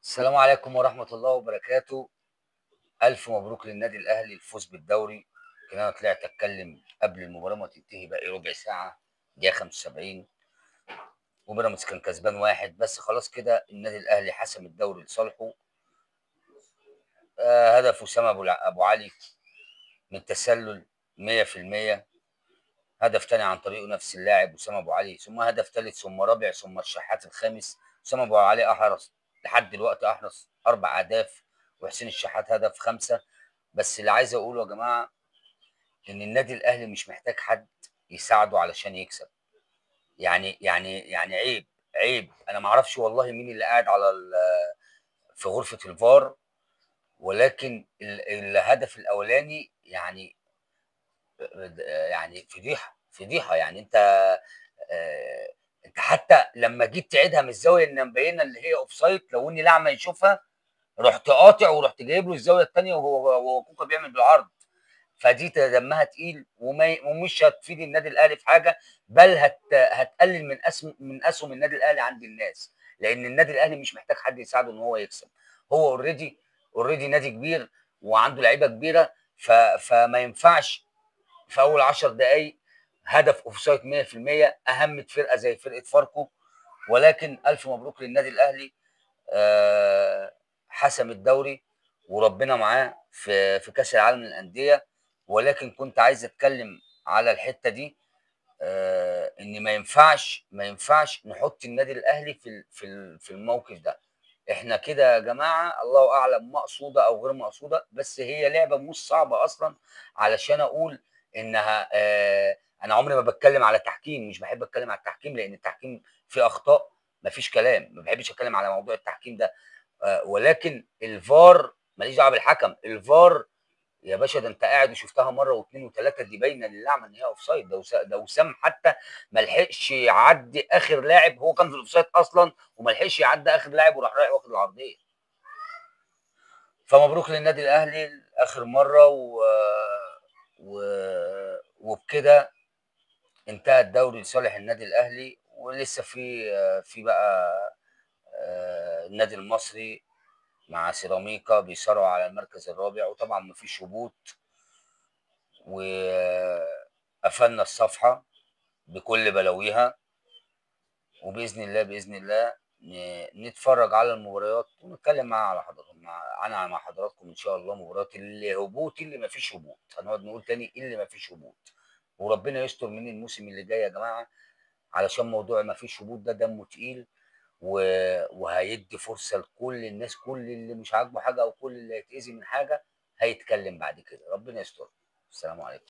السلام عليكم ورحمة الله وبركاته. ألف مبروك للنادي الأهلي الفوز بالدوري. كده أنا طلعت أتكلم قبل المباراة ما تنتهي، باقي ربع ساعة، دقيقة 75، وبيراميدز كان كسبان 1 بس. خلاص كده النادي الأهلي حسم الدوري لصالحه. هدف وسام أبو علي من تسلل 100%، هدف تاني عن طريقه نفس اللاعب وسام أبو علي، ثم هدف تالت ثم رابع ثم الشحات الخامس. وسام أبو علي أحرز لحد دلوقتي، أحرز 4 أهداف، وحسين الشحات هدف 5. بس اللي عايز أقوله يا جماعة إن النادي الأهلي مش محتاج حد يساعده علشان يكسب. يعني يعني يعني عيب عيب. أنا معرفش والله مين اللي قاعد على في غرفة الفار، ولكن الهدف الأولاني يعني فضيحة فضيحة. يعني انت حتى لما جيت تعيدها من الزاوية اللي مبينة اللي هي offside، لو اني الاعمى يشوفها، رحت قاطع ورحت جايب له الزاوية الثانية وهو كوكا بيعمل بالعرض. فدي دمها تقيل ومش هتفيد النادي الاهلي في حاجة، بل هتقلل من اسهم النادي الاهلي عند الناس، لان النادي الاهلي مش محتاج حد يساعده ان هو يكسب. هو already نادي كبير وعنده لعيبة كبيرة، فما ينفعش في اول 10 دقائق هدف offside 100% اهمت فرقه زي فرقه فاركو. ولكن الف مبروك للنادي الاهلي، حسم الدوري وربنا معاه في كاس العالم للاندية. ولكن كنت عايز اتكلم على الحتة دي، ان ما ينفعش نحط النادي الاهلي في الموقف ده. احنا كده يا جماعة الله اعلم مقصوده او غير مقصوده، بس هي لعبه مش صعبة اصلا علشان اقول انها انا عمري ما بتكلم على تحكيم، مش بحب اتكلم على التحكيم لان التحكيم فيه اخطاء، مفيش كلام، ما بحبش اتكلم على موضوع التحكيم ده. ولكن الفار ماليش دعوه بالحكم، الفار يا باشا ده انت قاعد وشفتها مرة واثنين وثلاثة، دي باينة للاعمى ان هي offside. ده وسام حتى ما لحقش يعدي اخر لاعب، هو كان في ال offside اصلا وما لحقش يعدي اخر لاعب وراح رايح واخد العرضية. فمبروك للنادي الاهلي اخر مرة، وبكده انتهى الدوري لصالح النادي الاهلي. ولسه في بقى النادي المصري مع سيراميكا بيصارعوا على المركز الرابع، وطبعا مفيش هبوط، وقفلنا الصفحة بكل بلاويها. وباذن الله باذن الله نتفرج على المباريات ونتكلم مع مع حضراتكم ان شاء الله. مباريات الهبوط اللي مفيش هبوط، هنقعد نقول تاني اللي مفيش هبوط، وربنا يستر من الموسم اللي جاي يا جماعة، علشان موضوع مفيش هبوط ده دمه تقيل، وهيدي فرصة لكل الناس، كل اللي مش عاجبه حاجة او كل اللي هيتاذي من حاجة هيتكلم بعد كده. ربنا يستر. السلام عليكم.